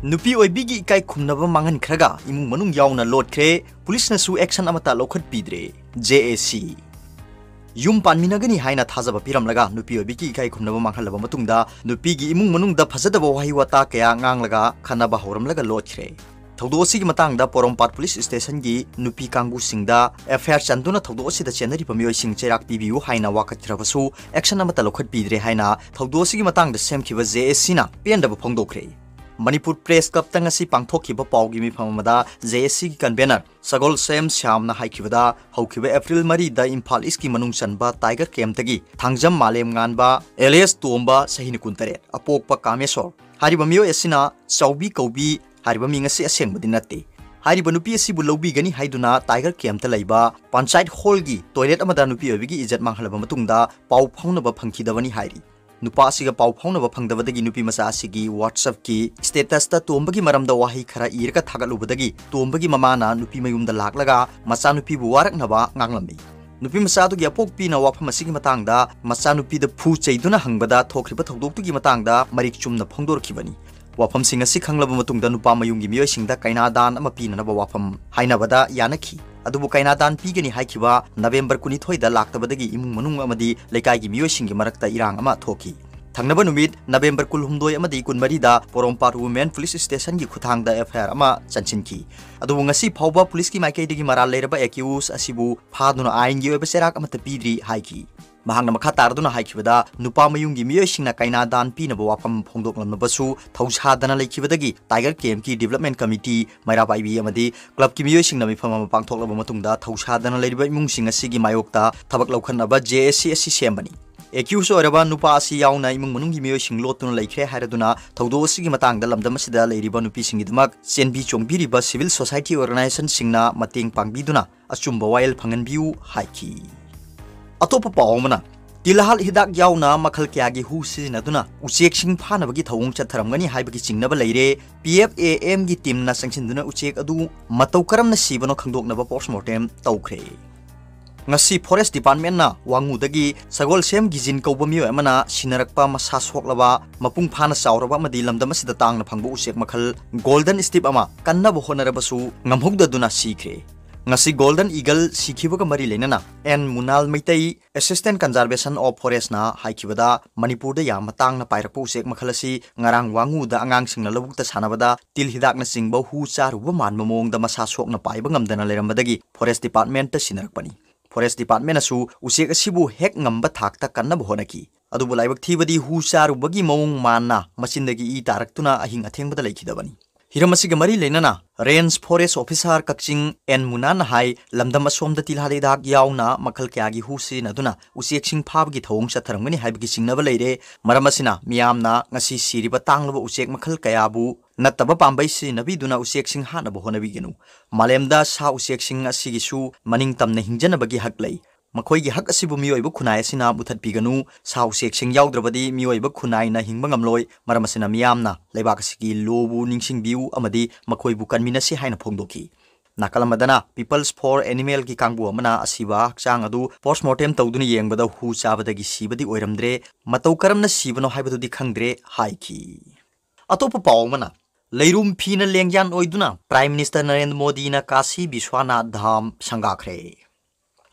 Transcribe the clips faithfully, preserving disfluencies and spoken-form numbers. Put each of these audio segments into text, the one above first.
ꯅꯨꯄꯤ ꯑꯣꯏꯕꯤꯒꯤ ꯏꯀꯥꯏ ꯈꯨꯝꯅꯕ ꯃꯥꯡꯍꯟꯈ꯭ꯔꯒ ꯏꯃꯨꯡ ꯃꯅꯨꯡ ꯌꯥꯎꯅ ꯂꯣꯠꯈ꯭ꯔꯦ, ꯄꯨꯂꯤꯁꯅꯁꯨ action ꯑꯃꯠꯇ ꯂꯧꯈꯠꯄꯤꯗ꯭ꯔꯦ꯫ ꯖꯦ ꯑꯦ ꯁꯤ꯫ ꯌꯨꯝ ꯄꯥꯟꯃꯤꯟꯅꯒꯅꯤ ꯍꯥꯏꯅ ꯊꯥꯖꯕ ꯄꯤꯔꯝꯂꯒ ꯅꯨꯄꯤ ꯑꯣꯏꯕꯤꯒꯤ ꯏꯀꯥꯏ ꯈꯨꯝꯅꯕ ꯃꯥꯡꯍꯜꯂꯕ ꯃꯇꯨꯡꯗ ꯅꯨꯄꯤꯒꯤ ꯏꯃꯨꯡ ꯃꯅꯨꯡꯗ ꯐꯖꯗꯕ ꯋꯥꯍꯩ ꯋꯥꯇꯥ ꯀꯌꯥ ꯉꯥꯡꯂꯒ ꯈꯠꯅꯕ ꯍꯧꯔꯝꯂꯒ ꯂꯣꯠꯈ꯭ꯔꯦ꯫ ꯊꯧꯗꯣꯛ ꯑꯁꯤꯒꯤ ꯃꯇꯥꯡꯗ ꯄꯣꯔꯣꯝꯄꯥꯠ ꯄꯨꯂꯤꯁ ꯁ꯭ꯇꯦꯁꯟꯒꯤ ꯅꯨꯄꯤ ꯀꯥꯡꯕꯨꯁꯤꯡꯗ ꯑꯦꯐ ꯑꯥꯏ ꯑꯥꯔ ꯆꯟꯗꯨꯅ ꯊꯧꯗꯣꯛ ꯑꯁꯤꯗ ꯆꯦꯟꯅꯔꯤꯕ ꯃꯤꯑꯣꯏꯁꯤꯡ ꯆꯩꯔꯥꯛ ꯄꯤꯕꯤꯌꯨ ꯍꯥꯏꯅ ꯋꯥꯀꯠꯈ꯭ꯔꯕꯁꯨ action ꯑꯃꯠꯇ ꯂꯧꯈꯠꯄꯤꯗ꯭ꯔꯦ ꯍꯥꯏꯅ ꯊꯧꯗꯣꯛ ꯑꯁꯤꯒꯤ ꯃꯇꯥꯡꯗ ꯁꯦꯝꯈꯤꯕ ꯖꯦ ꯑꯦ ꯁꯤꯅ ꯄꯦꯟꯗꯕ ꯐꯣꯡꯗꯣꯛꯈ꯭ꯔꯦ꯫ ꯃꯅꯤꯄꯨꯔ ꯄ꯭ꯔꯦꯁ ꯀ꯭ꯂꯕꯇ ꯉꯁꯤ ꯄꯥꯡꯊꯣꯛꯈꯤꯕ ꯄꯥꯎꯒꯤ ꯃꯤꯐꯝ ꯑꯃꯗ ꯖꯦ ꯑꯦ ꯁꯤꯒꯤ ꯀꯟꯚꯦꯅꯔ ꯁꯒꯣꯜꯁꯦꯝ ꯁ꯭ꯌꯥꯝꯅ ꯍꯥꯏꯈꯤꯕꯗ, ꯍꯧꯈꯤꯕ ꯑꯦꯄ꯭ꯔꯤꯜ ꯃꯔꯤꯗ ꯏꯝꯐꯥꯜ ꯏꯁꯀꯤ ꯃꯅꯨꯡ ꯆꯟꯕ ꯇꯥꯏꯒꯔ ꯀꯦꯝꯞꯇꯒꯤ ꯊꯥꯡꯖꯝ ꯃꯥꯂꯦꯝꯉꯥꯟꯕ ꯑꯦꯂꯤꯌꯥꯁ ꯇꯣꯝꯕ, ꯆꯍꯤꯅ ꯀꯨꯟꯇꯔꯦꯠ, ꯑꯄꯣꯛꯄ ꯀꯥꯃꯦꯁꯣꯔ ꯍꯥꯏꯔꯤꯕ ꯃꯤꯑꯣꯏ ꯑꯁꯤꯅ ꯆꯥꯎꯕꯤ ꯀꯧꯕꯤ ꯍꯥꯏꯔꯤꯕ ꯃꯤꯡ ꯑꯁꯤ ꯑꯁꯦꯡꯕꯗꯤ ꯅꯠꯇꯦ꯫ ꯍꯥꯏꯔꯤꯕ ꯅꯨꯄꯤ ꯑꯁꯤꯕꯨ ꯂꯧꯕꯤꯒꯅꯤ ꯍꯥꯏꯗꯨꯅ ꯇꯥꯏꯒꯔ ꯀꯦꯝꯞꯇ ꯂꯩꯕ ꯄꯟꯆꯥꯌꯠ ꯍꯣꯜꯒꯤ ꯇꯣꯏꯂꯦꯠ ꯑꯃꯗ ꯅꯨꯄꯤ ꯑꯣꯏꯕꯤꯒꯤ ꯏꯖꯠ ꯃꯥꯡꯍꯜꯂꯕ ꯃꯇꯨꯡꯗ ꯄꯥꯎ ꯐꯥꯎꯅꯕ ꯐꯪꯈꯤꯗꯕꯅꯤ ꯍꯥꯏꯔꯤ꯫ ꯅꯨꯄꯥ ꯑꯁꯤꯒ ꯄꯥꯎ ꯐꯥꯎꯅꯕ ꯐꯪꯗꯕꯗꯒꯤ ꯅꯨꯄꯤ ꯃꯆꯥ ꯑꯁꯤꯒꯤ WhatsApp-ꯀꯤ status-ꯇ ꯇꯣꯝꯕꯒꯤ ꯃꯔꯝꯗ ꯋꯥꯍꯩ ꯈꯔ ꯏꯔꯒ ꯊꯥꯒꯠꯂꯨꯕꯗꯒꯤ ꯇꯣꯝꯕꯒꯤ ꯃꯃꯥꯅ ꯅꯨꯄꯤ ꯃꯌꯨꯝꯗ ꯂꯥꯛꯂꯒ ꯃꯆꯥꯅꯨꯄꯤꯕꯨ ꯋꯥꯔꯛꯅꯕ ꯉꯥꯡꯂꯝꯃꯤ꯫ ꯅꯨꯄꯤ ꯃꯆꯥ ꯑꯗꯨꯒꯤ ꯑꯄꯣꯛꯄꯤꯅ ꯋꯥꯐꯝ ꯑꯁꯤꯒꯤ ꯃꯇꯥꯡꯗ ꯃꯆꯥꯅꯨꯄꯤꯗ ꯐꯨ ꯆꯩꯗꯨꯅ ꯍꯪꯕꯗ ꯊꯣꯛꯈ꯭ꯔꯤꯕ ꯊꯧꯗꯣꯛꯇꯨꯒꯤ ꯃꯇꯥꯡꯗ ꯃꯔꯤꯛ ꯆꯨꯝꯅ ꯐꯣꯡꯗꯣꯔꯛꯈꯤꯕꯅꯤ꯫ ꯋꯥꯐꯝꯁꯤꯡ ꯑꯁꯤ ꯈꯪꯂꯕ ꯃꯇꯨꯡꯗ ꯅꯨꯄꯥ ꯃꯌꯨꯝꯒꯤ ꯃꯤꯑꯣꯏꯁꯤꯡꯗ ꯀꯩꯅꯥꯗꯥꯟ ꯑꯃ ꯄꯤꯅꯅꯕ ꯋꯥꯐꯝ ꯍꯥꯏꯅꯕꯗ ꯌꯥꯅꯈꯤ꯫ ꯑꯗꯨꯕꯨ ꯀꯩꯅꯥꯗꯥꯟ ꯄꯤꯒꯅꯤ ꯍꯥꯏꯈꯤꯕ ꯅꯕꯦꯝꯕꯔ ꯀꯨꯟꯅꯤꯊꯣꯏꯗ ꯂꯥꯛꯇꯕꯗꯒꯤ ꯏꯃꯨꯡ ꯃꯅꯨꯡ ꯑꯃꯗꯤ ꯂꯩꯀꯥꯏꯒꯤ ꯃꯤꯑꯣꯏꯁꯤꯡꯒꯤ ꯃꯔꯛꯇ ꯏꯔꯥꯡ ꯑꯃ ꯊꯣꯛꯈꯤ꯫ ꯊꯪꯅꯕ ꯅꯨꯃꯤꯠ ꯅꯕꯦꯝꯕꯔ ꯀꯨꯟꯍꯨꯝꯗꯣꯏ ꯑꯃꯗꯤ ꯀꯨꯟꯃꯔꯤꯗ ꯄꯣꯔꯣꯝꯄꯥꯠ ꯋꯨꯃꯦꯟ ꯄꯨꯂꯤꯁ ꯁ꯭ꯇꯦꯁꯟꯒꯤ ꯈꯨꯠꯊꯥꯡꯗ ꯑꯦꯐ ꯑꯥꯏ ꯑꯥꯔ ꯑꯃ ꯆꯟꯁꯤꯟꯈꯤ꯫ ꯑꯗꯨꯕꯨ ꯉꯁꯤ ꯐꯥꯎꯕ ꯄꯨꯂꯤꯁꯀꯤ ꯃꯥꯏꯀꯩꯗꯒꯤ ꯃꯔꯥꯜ ꯂꯩꯔꯕ ꯑꯦꯀ꯭ꯌꯨꯁ ꯑꯁꯤꯕꯨ ꯐꯥꯗꯨꯅ ꯑꯥꯏꯟꯒꯤ ꯑꯣꯏꯕ ꯆꯩꯔꯥꯛ ꯑꯃꯠꯇ ꯄꯤꯗ꯭ꯔꯤ ꯍꯥꯏꯈꯤ꯫ ꯃꯍꯥꯛꯅ ꯃꯈꯥ ꯇꯥꯔꯗꯨꯅ ꯍꯥꯏꯈꯤꯕꯗ, ꯅꯨꯄꯥ ꯃꯌꯨꯝꯒꯤ ꯃꯤꯑꯣꯏꯁꯤꯡꯅ ꯀꯩꯅꯥꯗꯥꯟ ꯄꯤꯅꯕ ꯋꯥꯐꯝ ꯐꯣꯡꯗꯣꯛꯂꯝꯂꯕꯁꯨ ꯊꯧꯁꯥꯗꯅ ꯂꯩꯈꯤꯕꯗꯒꯤ ꯇꯥꯏꯒꯔ ꯀꯦꯝꯞꯀꯤ ꯗꯤꯕꯂꯞꯃꯦꯟ ꯀꯃꯤꯇꯤ, ꯃꯩꯔꯥ ꯄꯥꯏꯕꯤ ꯑꯃꯗꯤ ꯀ꯭ꯂꯕꯀꯤ ꯃꯤꯑꯣꯏꯁꯤꯡꯅ ꯃꯤꯐꯝ ꯑꯃ ꯄꯥꯡꯊꯣꯛꯂꯕ ꯃꯇꯨꯡꯗ ꯊꯧꯁꯥꯗꯅ ꯂꯩꯔꯤꯕ ꯏꯃꯨꯡꯁꯤꯡ ꯑꯁꯤꯒꯤ ꯃꯥꯌꯣꯛꯇ ꯊꯕꯛ ꯂꯧꯈꯠꯅꯕ ꯖꯦ ꯑꯦ ꯁꯤ ꯑꯁꯤ ꯁꯦꯝꯕꯅꯤ꯫ ꯑꯦꯀ꯭ꯌꯨꯁ ꯑꯣꯏꯔꯕ ꯅꯨꯄꯥ ꯑꯁꯤ ꯌꯥꯎꯅ ꯏꯃꯨꯡ ꯃꯅꯨꯡꯒꯤ ꯃꯤꯑꯣꯏꯁꯤꯡ ꯂꯣꯠꯇꯨꯅ ꯂꯩꯈ꯭ꯔꯦ ꯍꯥꯏꯔꯗꯨꯅ ꯊꯧꯗꯣꯛ ꯑꯁꯤꯒꯤ ꯃꯇꯥꯡꯗ ꯂꯝꯗꯝ ꯑꯁꯤꯗ ꯂꯩꯔꯤꯕ ꯅꯨꯄꯤꯁꯤꯡꯒꯤꯗꯃꯛ ꯆꯦꯟꯕꯤ ꯆꯣꯡꯕꯤꯔꯤꯕ civil society organization-ꯁꯤꯡꯅ ꯃꯇꯦꯡ ꯄꯥꯡꯕꯤꯗꯨꯅ ꯑꯆꯨꯝꯕ ꯋꯥꯌꯦꯜ ꯐꯪꯍꯟꯕꯤꯌꯨ ꯍꯥꯏꯈꯤ꯫ ꯑꯇꯣꯞꯄ ꯄꯥꯎ ꯑꯃꯅ, ꯇꯤꯜꯍꯥꯠ ꯍꯤꯗꯥꯛ ꯌꯥꯎꯅ ꯃꯈꯜ ꯀꯌꯥꯒꯤ ꯍꯨ ꯁꯤꯖꯤꯟꯅꯗꯨꯅ ꯎꯆꯦꯛꯁꯤꯡ ꯐꯥꯅꯕꯒꯤ ꯊꯧꯑꯣꯡ ꯆꯠꯊꯔꯝꯒꯅꯤ ꯍꯥꯏꯕꯒꯤ ꯆꯤꯡꯅꯕ ꯂꯩꯔꯦ꯫ ꯄꯤ ꯑꯦꯐ ꯑꯦ ꯑꯦꯝꯒꯤ ꯇꯤꯝꯅ ꯆꯪꯁꯤꯟꯗꯨꯅ ꯎꯆꯦꯛ ꯑꯗꯨ ꯃꯇꯧ ꯀꯔꯝꯅ ꯁꯤꯕꯅꯣ ꯈꯪꯗꯣꯛꯅꯕ ꯄꯣꯁꯃꯣꯔꯇꯦꯝ ꯇꯧꯈ꯭ꯔꯦ꯫ ꯉꯁꯤ Forest Department ꯅ ꯋꯥꯉꯨꯗꯒꯤ ꯁꯒꯣꯜꯁꯦꯝ ꯒꯤꯖꯤꯟ ꯀꯧꯕ ꯃꯤꯑꯣꯏ ꯑꯃꯅ ꯁꯤꯟꯅꯔꯛꯄ ꯃꯁꯥ ꯁꯣꯛꯂꯕ, ꯃꯄꯨꯡ ꯐꯥꯅ ꯆꯥꯎꯔꯕ ꯑꯃꯗꯤ ꯂꯝꯗꯝ ꯑꯁꯤꯗ ꯇꯥꯡꯅ ꯐꯪꯕ ꯎꯆꯦꯛ ꯃꯈꯜ Golden Stipe ꯑꯃ ꯀꯟꯅꯕ ꯍꯣꯠꯅꯔꯕꯁꯨ ꯉꯝꯍꯧꯗꯗꯨꯅ ꯁꯤꯈ꯭ꯔꯦ꯫ ꯉꯁꯤ Golden Eagle ꯁꯤꯈꯤꯕꯒ ꯃꯔꯤ ꯂꯩꯅꯅ N Munal Meitei, Assistant Conservation of Forest ꯅ ꯍꯥꯏꯈꯤꯕꯗ, ꯃꯅꯤꯄꯨꯔꯗ ꯌꯥꯝꯅ ꯇꯥꯡꯅ ꯄꯥꯏꯔꯛꯄ ꯎꯆꯦꯛ ꯃꯈꯜ ꯑꯁꯤ ꯉꯔꯥꯡ ꯋꯥꯉꯨꯗ ꯑꯉꯥꯡꯁꯤꯡꯅ ꯂꯧꯕꯨꯛꯇ ꯁꯥꯟꯅꯕꯗ ꯇꯤꯜ ꯍꯤꯗꯥꯛꯅꯆꯤꯡꯕ ꯍꯨ ꯆꯥꯔꯨꯕ ꯃꯥꯟꯕ ꯃꯑꯣꯡꯗ ꯃꯁꯥ ꯁꯣꯛꯅ ꯄꯥꯏꯕ ꯉꯝꯗꯅ ꯂꯩꯔꯝꯕꯗꯒꯤ Forest Department ꯇ ꯁꯤꯟꯅꯔꯛꯄꯅꯤ꯫ Forest Department ꯅꯁꯨ ꯎꯆꯦꯛ ꯑꯁꯤꯕꯨ ꯍꯦꯛ ꯉꯝꯕ ꯊꯥꯛꯇ ꯀꯟꯅꯕ ꯍꯣꯠꯅꯈꯤ꯫ ꯑꯗꯨꯕꯨ ꯂꯥꯏꯕꯛ ꯊꯤꯕꯗꯤ ꯍꯨ ꯆꯥꯔꯨꯕꯒꯤ ꯃꯑꯣꯡ ꯃꯥꯟꯅ ꯃꯆꯤꯟꯗꯒꯤ ꯏ ꯇꯥꯔꯛꯇꯨꯅ ꯑꯍꯤꯡ ꯑꯊꯦꯡꯕꯗ ꯂꯩꯈꯤꯗꯕꯅꯤ꯫ ꯍꯤꯔꯝ ꯑꯁꯤꯒ ꯃꯔꯤ ꯂꯩꯅꯅ Range Forest Officer Kakching N ꯃꯨꯅꯥꯟꯅ ꯍꯥꯏ, ꯂꯝꯗꯝ ꯑꯁꯣꯝꯗ ꯇꯤꯜꯍꯥꯠ ꯍꯤꯗꯥꯛ ꯌꯥꯎꯅ ꯃꯈꯜ ꯀꯌꯥꯒꯤ ꯍꯨ ꯁꯤꯖꯤꯟꯅꯗꯨꯅ ꯎꯆꯦꯛꯁꯤꯡ ꯐꯥꯕꯒꯤ ꯊꯧꯑꯣꯡ ꯆꯠꯊꯔꯝꯒꯅꯤ ꯍꯥꯏꯕꯒꯤ ꯆꯤꯡꯅꯕ ꯂꯩꯔꯦ꯫ ꯃꯔꯝ ꯑꯁꯤꯅ ꯃꯤꯌꯥꯝꯅ ꯉꯁꯤ ꯁꯤꯔꯤꯕ ꯇꯥꯡꯂꯕ ꯎꯆꯦꯛ ꯃꯈꯜ ꯀꯌꯥꯕꯨ ꯅꯠꯇꯕ ꯄꯥꯝꯕꯩ ꯁꯤꯖꯤꯟꯅꯕꯤꯗꯨꯅ ꯎꯆꯦꯛꯁꯤꯡ ꯍꯥꯠꯅꯕ ꯍꯣꯠꯅꯕꯤꯒꯅꯨ꯫ ꯃꯥꯂꯦꯝꯗ ꯁꯥ ꯎꯆꯦꯛꯁꯤꯡ ꯑꯁꯤꯒꯤꯁꯨ ꯃꯅꯤꯡ ꯇꯝꯅ ꯍꯤꯡꯖꯅꯕꯒꯤ ꯍꯛ ꯂꯩ꯫ ꯃꯈꯣꯏꯒꯤ ꯍꯛ ꯑꯁꯤꯕꯨ ꯃꯤꯑꯣꯏꯕ ꯈꯨꯟꯅꯥꯏ ꯑꯁꯤꯅ ꯃꯨꯊꯠꯄꯤꯒꯅꯨ꯫ ꯁꯥ ꯎꯆꯦꯛꯁꯤꯡ ꯌꯥꯎꯗ꯭ꯔꯕꯗꯤ ꯃꯤꯑꯣꯏꯕ ꯈꯨꯟꯅꯥꯏꯅ ꯍꯤꯡꯕ ꯉꯝꯂꯣꯏ꯫ ꯃꯔꯝ ꯑꯁꯤꯅ ꯃꯤꯌꯥꯝꯅ ꯂꯩꯕꯥꯛ ꯑꯁꯤꯒꯤ ꯂꯣꯕꯨ ꯅꯤꯡꯁꯤꯡꯕꯤꯌꯨ ꯑꯃꯗꯤ ꯃꯈꯣꯏꯕꯨ ꯀꯟꯃꯤꯟꯅꯁꯤ ꯍꯥꯏꯅ ꯐꯣꯡꯗꯣꯛꯈꯤ꯫ ꯅꯥꯀꯜ ꯑꯃꯗꯅ People's for Animal ꯒꯤ ꯀꯥꯡꯕꯨ ꯑꯃꯅ ꯑꯁꯤꯕ ꯍꯛꯆꯥꯡ ꯑꯗꯨ post mortem ꯇꯧꯗꯨꯅ ꯌꯦꯡꯕꯗ ꯍꯨ ꯆꯥꯕꯗꯒꯤ ꯁꯤꯕꯗꯤ ꯑꯣꯏꯔꯝꯗ꯭ꯔꯦ, ꯃꯇꯧ ꯀꯔꯝꯅ ꯁꯤꯕꯅꯣ ꯍꯥꯏꯕꯗꯨꯗꯤ ꯈꯪꯗ꯭ꯔꯦ ꯍꯥꯏꯈꯤ꯫ ꯑꯇꯣꯞꯄ ꯄꯥꯎ ꯑꯃꯅ, ꯂꯩꯔꯨꯝ ꯐꯤꯅ ꯂꯦꯡꯌꯥꯟ ꯑꯣꯏꯗꯨꯅ Prime Minister ꯅꯔꯦꯟꯗ꯭ꯔ ꯃꯣꯗꯤꯅ ꯀꯥꯁꯤ ꯕꯤꯁ꯭ꯋꯥꯅꯥꯊ ꯙꯥꯝ ꯁꯪꯒꯥꯈ꯭ꯔꯦ꯫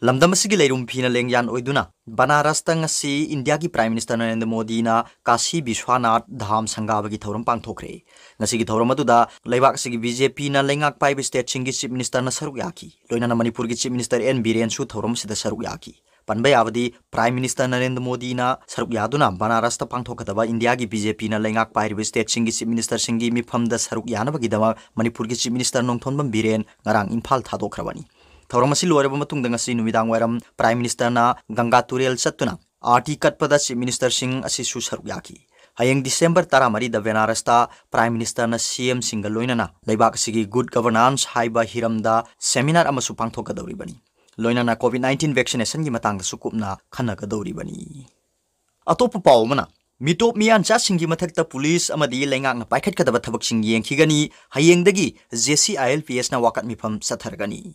ꯂꯝꯗꯝ ꯑꯁꯤꯒꯤ ꯂꯩꯔꯨꯝ ꯐꯤꯅ ꯂꯦꯡꯌꯥꯟ ꯑꯣꯏꯗꯨꯅ ꯕꯅꯥꯔꯁꯇ ꯉꯁꯤ ꯏꯟꯗꯤꯌꯥꯒꯤ Prime Minister ꯅꯔꯦꯟꯗ꯭ꯔ ꯃꯣꯗꯤꯅ ꯀꯥꯁꯤ ꯕꯤꯁ꯭ꯋꯥꯅꯥꯊ ꯙꯥꯝ ꯁꯪꯒꯥꯕꯒꯤ ꯊꯧꯔꯝ ꯄꯥꯡꯊꯣꯛꯈ꯭ꯔꯦ꯫ ꯉꯁꯤꯒꯤ ꯊꯧꯔꯝ ꯑꯗꯨꯗ ꯂꯩꯕꯥꯛ ꯑꯁꯤꯒꯤ BJP ꯅ ꯂꯩꯉꯥꯛ ꯄꯥꯏꯕ state ꯁꯤꯡꯒꯤ Chief Minister ꯅ ꯁꯔꯨꯛ ꯌꯥꯈꯤ꯫ ꯂꯣꯏꯅꯅ ꯃꯅꯤꯄꯨꯔꯒꯤ Chief Minister ꯑꯦꯟ ꯕꯤꯔꯦꯟꯁꯨ ꯊꯧꯔꯝ ꯑꯁꯤꯗ ꯁꯔꯨꯛ ꯌꯥꯈꯤ꯫ ꯄꯟꯕ ꯌꯥꯕꯗꯤ, Prime Minister ꯅꯔꯦꯟꯗ꯭ꯔ ꯃꯣꯗꯤꯅ ꯁꯔꯨꯛ ꯌꯥꯗꯨꯅ ꯕꯅꯥꯔꯁꯇ ꯄꯥꯡꯊꯣꯛꯀꯗꯕ ꯏꯟꯗꯤꯌꯥꯒꯤ BJP ꯅ ꯂꯩꯉꯥꯛ ꯄꯥꯏꯔꯤꯕ state ꯁꯤꯡꯒꯤ Chief Minister ꯁꯤꯡꯒꯤ ꯃꯤꯐꯝꯗ ꯁꯔꯨꯛ ꯌꯥꯅꯕꯒꯤꯗꯃꯛ ꯃꯅꯤꯄꯨꯔꯒꯤ Chief Minister ꯅꯣꯡꯊꯣꯝꯕꯝ ꯕꯤꯔꯦꯟ ꯉꯔꯥꯡ ꯏꯝꯐꯥꯜ ꯊꯥꯗꯣꯛꯈ꯭ꯔꯕꯅꯤ꯫ ꯊꯧꯔꯝ ꯑꯁꯤ ꯂꯣꯏꯔꯕ ꯃꯇꯨꯡꯗ ꯉꯁꯤ ꯅꯨꯃꯤꯗꯥꯡ ꯋꯥꯏꯔꯝ Prime Minister ꯅ ꯒꯪꯒꯥ ꯇꯨꯔꯦꯜ ꯆꯠꯇꯨꯅ ꯑꯥꯔꯇꯤ ꯀꯠꯄꯗ Chief Minister ꯁꯤꯡ ꯑꯁꯤꯁꯨ ꯁꯔꯨꯛ ꯌꯥꯈꯤ꯫ ꯍꯌꯦꯡ December ꯇꯔꯥꯃꯔꯤꯗ ꯕꯦꯅꯥꯔꯁꯇ Prime Minister ꯅ CM ꯁꯤꯡꯒ ꯂꯣꯏꯅꯅ ꯂꯩꯕꯥꯛ ꯑꯁꯤꯒꯤ Good Governance ꯍꯥꯏꯕ ꯍꯤꯔꯝꯗ seminar ꯑꯃꯁꯨ ꯄꯥꯡꯊꯣꯛꯀꯗꯧꯔꯤꯕꯅꯤ꯫ ꯂꯣꯏꯅꯅ COVID nineteen vaccination ꯒꯤ ꯃꯇꯥꯡꯗꯁꯨ ꯀꯨꯞꯅ ꯈꯟꯅꯒꯗꯧꯔꯤꯕꯅꯤ꯫ ꯑꯇꯣꯞꯄ ꯄꯥꯎ ꯑꯃꯅ, ꯃꯤꯇꯣꯞ ꯃꯤꯌꯥꯟꯆꯥꯁꯤꯡꯒꯤ ꯃꯊꯛꯇ ꯄꯨꯂꯤꯁ ꯑꯃꯗꯤ ꯂꯩꯉꯥꯛꯅ ꯄꯥꯏꯈꯠꯀꯗꯕ ꯊꯕꯛꯁꯤꯡ ꯌꯦꯡꯈꯤꯒꯅꯤ꯫ ꯍꯌꯦꯡꯗꯒꯤ JCILPS ꯅ ꯋꯥꯀꯠ ꯃꯤꯐꯝ ꯆꯠꯊꯔꯒꯅꯤ꯫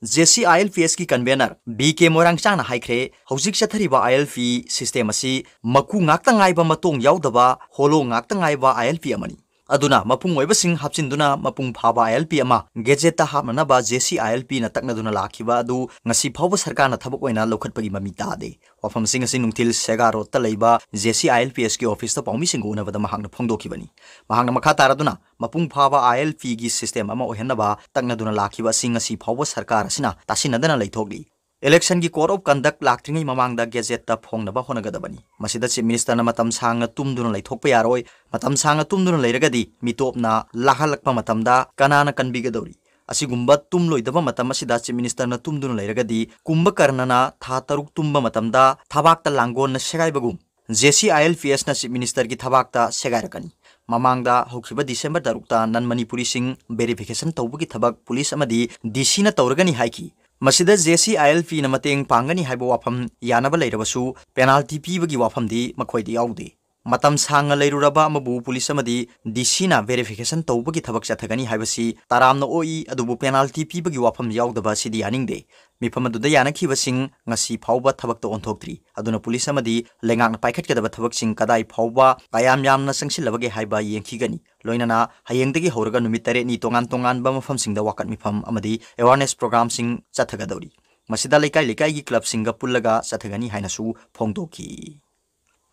J C I L P ꯑꯦꯁꯀꯤ convener ꯕꯤ ꯀꯦ ꯃꯣꯏꯔꯥꯡꯆꯥꯅ ꯍꯥꯏꯈ꯭ꯔꯦ, ꯍꯧꯖꯤꯛ ꯆꯠꯊꯔꯤꯕ ꯑꯥꯏ ꯑꯦꯜ ꯄꯤ system ꯑꯁꯤ ꯃꯀꯨ ꯉꯥꯛꯇ ꯉꯥꯏꯕ, ꯃꯇꯣꯡ ꯌꯥꯎꯗꯕ, ꯍꯣꯂꯣ ꯉꯥꯛꯇ ꯉꯥꯏꯕ ꯑꯥꯏ ꯑꯦꯜ ꯄꯤ ꯑꯃꯅꯤ꯫ ꯑꯗꯨꯅ ꯃꯄꯨꯡ ꯑꯣꯏꯕꯁꯤꯡ ꯍꯥꯞꯆꯤꯟꯗꯨꯅ ꯃꯄꯨꯡ ꯐꯥꯕ ꯑꯥꯏ ꯑꯦꯜ ꯄꯤ ꯑꯃ gazetteꯇ ꯍꯥꯞꯅꯅꯕ ꯖꯦ ꯁꯤ ꯑꯥꯏ ꯑꯦꯜ ꯄꯤꯅ ꯇꯛꯅꯗꯨꯅ ꯂꯥꯛꯈꯤꯕ ꯑꯗꯨ ꯉꯁꯤ ꯐꯥꯎꯕ ꯁꯔꯀꯥꯔꯅ ꯊꯕꯛ ꯑꯣꯏꯅ ꯂꯧꯈꯠꯄꯒꯤ ꯃꯃꯤ ꯇꯥꯗꯦ꯫ ꯋꯥꯐꯝꯁꯤꯡ ꯑꯁꯤ ꯅꯨꯡꯊꯤꯜ ꯁꯦꯒꯥ ꯔꯣꯗꯇ ꯂꯩꯕ J C I L P ꯑꯦꯁꯀꯤ officeꯇ ꯄꯥꯎꯃꯤꯁꯤꯡꯒ ꯎꯅꯕꯗ ꯃꯍꯥꯛꯅ ꯐꯣꯡꯗꯣꯛꯈꯤꯕꯅꯤ꯫ ꯃꯍꯥꯛꯅ ꯃꯈꯥ ꯇꯥꯔꯗꯨꯅ, ꯃꯄꯨꯡ ꯐꯥꯕ ꯑꯥꯏ ꯑꯦꯜ ꯄꯤꯒꯤ system ꯑꯃ ꯑꯣꯏꯍꯟꯅꯕ ꯇꯛꯅꯗꯨꯅ ꯂꯥꯛꯈꯤꯕ ꯑꯁꯤ ꯉꯁꯤ ꯐꯥꯎꯕ ꯁꯔꯀꯥꯔ ꯑꯁꯤꯅ ꯇꯥꯁꯤꯟꯅꯗꯅ ꯂꯩꯊꯣꯛꯂꯤ꯫ Electionꯒꯤ code of conduct ꯂꯥꯛꯇ꯭ꯔꯤꯉꯩ ꯃꯃꯥꯡꯗ gazetteꯇ ꯐꯣꯡꯅꯕ ꯍꯣꯠꯅꯒꯗꯕꯅꯤ꯫ ꯃꯁꯤꯗ Chief Ministerꯅ ꯃꯇꯝ ꯁꯥꯡꯅ ꯇꯨꯝꯗꯨꯅ ꯂꯩꯊꯣꯛꯄ ꯌꯥꯔꯣꯏ꯫ ꯃꯇꯝ ꯁꯥꯡꯅ ꯇꯨꯝꯗꯨꯅ ꯂꯩꯔꯒꯗꯤ ꯃꯤꯇꯣꯞꯅ ꯂꯥꯛꯍꯜꯂꯛꯄ ꯃꯇꯝꯗ ꯀꯅꯥꯅ ꯀꯟꯕꯤꯒꯗꯧꯔꯤ? ꯑꯁꯤꯒꯨꯝꯕ ꯇꯨꯝꯂꯣꯏꯗꯕ ꯃꯇꯝ ꯑꯁꯤꯗ Chief Ministerꯅ ꯇꯨꯝꯗꯨꯅ ꯂꯩꯔꯒꯗꯤ ꯀꯨꯝꯚꯀꯔꯅꯅ ꯊꯥ ꯇꯔꯨꯛ ꯇꯨꯝꯕ ꯃꯇꯝꯗ ꯊꯕꯥꯛꯇ ꯂꯥꯡꯒꯣꯜꯅ ꯁꯦꯒꯥꯏꯕꯒꯨꯝ J C I L P ꯑꯦꯁꯅ Chief Ministerꯒꯤ ꯊꯕꯥꯛꯇ ꯁꯦꯒꯥꯏꯔꯛꯀꯅꯤ꯫ ꯃꯃꯥꯡꯗ ꯍꯧꯈꯤꯕ December ꯇꯔꯨꯛꯇ non Manipuriꯁꯤꯡ verification ꯇꯧꯕꯒꯤ ꯊꯕꯛ police ꯑꯃꯗꯤ DCꯅ ꯇꯧꯔꯒꯅꯤ ꯍꯥꯏꯈꯤ꯫ ꯃꯁꯤꯗ ꯖꯦ ꯁꯤ ꯑꯥꯏ ꯑꯦꯜ ꯄꯤꯅ ꯃꯇꯦꯡ ꯄꯥꯡꯒꯅꯤ ꯍꯥꯏꯕ ꯋꯥꯐꯝ ꯌꯥꯅꯕ ꯂꯩꯔꯕꯁꯨ penalty ꯄꯤꯕꯒꯤ ꯋꯥꯐꯝꯗꯤ ꯃꯈꯣꯏꯗ ꯌꯥꯎꯗꯦ꯫ ꯃꯇꯝ ꯁꯥꯡꯅ ꯂꯩꯔꯨꯔꯕ ꯑꯃꯕꯨ police ꯑꯃꯗꯤ DCꯅ verification ꯇꯧꯕꯒꯤ ꯊꯕꯛ ꯆꯠꯊꯒꯅꯤ ꯍꯥꯏꯕꯁꯤ ꯇꯔꯥꯝꯅ ꯑꯣꯛꯏ, ꯑꯗꯨꯕꯨ penalty ꯄꯤꯕꯒꯤ ꯋꯥꯐꯝ ꯌꯥꯎꯗꯕ ꯑꯁꯤꯗꯤ ꯌꯥꯅꯤꯡꯗꯦ꯫ ꯃꯤꯐꯝ ꯑꯗꯨꯗ ꯌꯥꯅꯈꯤꯕꯁꯤꯡ ꯉꯁꯤ ꯐꯥꯎꯕ ꯊꯕꯛꯇ ꯑꯣꯟꯊꯣꯛꯇ꯭ꯔꯤ꯫ ꯑꯗꯨꯅ police ꯑꯃꯗꯤ ꯂꯩꯉꯥꯛꯅ ꯄꯥꯏꯈꯠꯀꯗꯕ ꯊꯕꯛꯁꯤꯡ ꯀꯗꯥꯏ ꯐꯥꯎꯕ ꯀꯌꯥꯝ ꯌꯥꯝꯅ ꯆꯪꯁꯤꯜꯂꯕꯒꯦ ꯍꯥꯏꯕ ꯌꯦꯡꯈꯤꯒꯅꯤ꯫ ꯂꯣꯏꯅꯅ ꯍꯌꯦꯡꯗꯒꯤ ꯍꯧꯔꯒ ꯅꯨꯃꯤꯠ ꯇꯔꯦꯠꯅꯤ ꯇꯣꯉꯥꯟ ꯇꯣꯉꯥꯟꯕ ꯃꯐꯝꯁꯤꯡꯗ ꯋꯥꯀꯠ ꯃꯤꯐꯝ ꯑꯃꯗꯤ awareness programꯁꯤꯡ ꯆꯠꯊꯒꯗꯧꯔꯤ꯫ ꯃꯁꯤꯗ ꯂꯩꯀꯥꯏ ꯂꯩꯀꯥꯏꯒꯤ clubꯁꯤꯡꯒ ꯄꯨꯜꯂꯒ ꯆꯠꯊꯒꯅꯤ ꯍꯥꯏꯅꯁꯨ ꯐꯣꯡꯗꯣꯛꯈꯤ꯫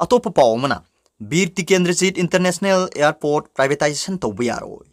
ꯑꯇꯣꯞꯄ ꯄꯥꯎ ꯑꯃꯅ, Bir Tikendrajit International Airport privatization ꯇꯧꯕ ꯌꯥꯔꯣꯏ꯫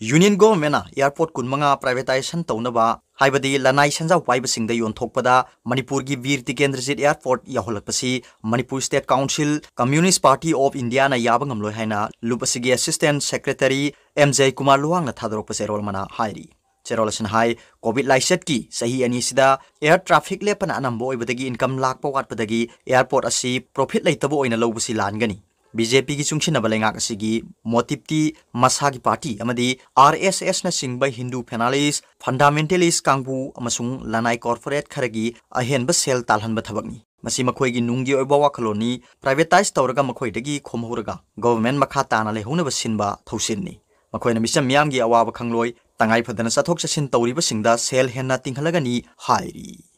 Union Governmentꯅ airport ꯀꯨꯟꯃꯉꯥ privatization ꯇꯧꯅꯕ, ꯍꯥꯏꯕꯗꯤ ꯂꯅꯥꯏ ꯁꯦꯟꯖꯥꯎ ꯄꯥꯏꯕꯁꯤꯡꯗ ꯌꯣꯟꯊꯣꯛꯄꯗ ꯃꯅꯤꯄꯨꯔꯒꯤ Bir Tikendrajit Airport ꯌꯥꯎꯍꯜꯂꯛꯄꯁꯤ Manipur State Council, Communist Party of Indiaꯅ ꯌꯥꯕ ꯉꯝꯂꯣꯏ ꯍꯥꯏꯅ ꯂꯨꯞ ꯑꯁꯤꯒꯤ Assistant Secretary ꯑꯦꯝ ꯖꯌꯀꯨꯃꯥꯔ ꯂꯨꯋꯥꯡꯅ ꯊꯥꯗꯣꯔꯛꯄ ꯆꯦꯔꯣꯜ ꯑꯃꯅ ꯍꯥꯏꯔꯤ꯫ ꯆꯦꯔꯣꯜ ꯑꯁꯤꯅ ꯍꯥꯏ, COVID ꯂꯥꯏꯆꯠꯀꯤ ꯆꯍꯤ ꯑꯅꯤꯁꯤꯗ air traffic ꯂꯦꯞꯄꯅ ꯑꯅꯝꯕ ꯑꯣꯏꯕꯗꯒꯤ income ꯂꯥꯛꯄ ꯋꯥꯠꯄꯗꯒꯤ airport ꯑꯁꯤ profit ꯂꯩꯇꯕ ꯑꯣꯏꯅ ꯂꯧꯕꯁꯤ ꯂꯥꯟꯒꯅꯤ꯫ ꯕꯤ ꯖꯦ ꯄꯤꯒꯤ ꯆꯨꯡꯁꯤꯟꯅꯕ ꯂꯩꯉꯥꯛ ꯑꯁꯤꯒꯤ motiveꯇꯤ ꯃꯁꯥꯒꯤ party ꯑꯃꯗꯤ ꯑꯥꯔ ꯑꯦꯁ ꯑꯦꯁꯅꯆꯤꯡꯕ Hindu fanalis, fundamentalist ꯀꯥꯡꯕꯨ ꯑꯃꯁꯨꯡ ꯂꯅꯥꯏ corporate ꯈꯔꯒꯤ ꯑꯍꯦꯟꯕ ꯁꯦꯜ ꯇꯥꯜꯍꯟꯕ ꯊꯕꯛꯅꯤ꯫ ꯃꯁꯤ ꯃꯈꯣꯏꯒꯤ ꯅꯨꯡꯒꯤ ꯑꯣꯏꯕ ꯋꯥꯈꯜꯂꯣꯟꯅꯤ꯫ Privatize ꯇꯧꯔꯒ ꯃꯈꯣꯏꯗꯒꯤ ꯈꯣꯝꯍꯧꯔꯒ government ꯃꯈꯥ ꯇꯥꯅ ꯂꯩꯍꯧꯅꯕ ꯁꯤꯟꯕ ꯊꯧꯁꯤꯜꯅꯤ꯫ ꯃꯈꯣꯏꯅ ꯃꯤꯆꯝ ꯃꯤꯌꯥꯝꯒꯤ ꯑꯋꯥꯕ ꯈꯪꯂꯣꯏ꯫ ꯇꯉꯥꯏ ꯐꯗꯅ ꯆꯠꯊꯣꯛ ꯆꯠꯁꯤꯟ ꯇꯧꯔꯤꯕꯁꯤꯡꯗ ꯁꯦꯜ ꯍꯦꯟꯅ ꯇꯤꯡꯍꯜꯂꯒꯅꯤ ꯍꯥꯏꯔꯤ꯫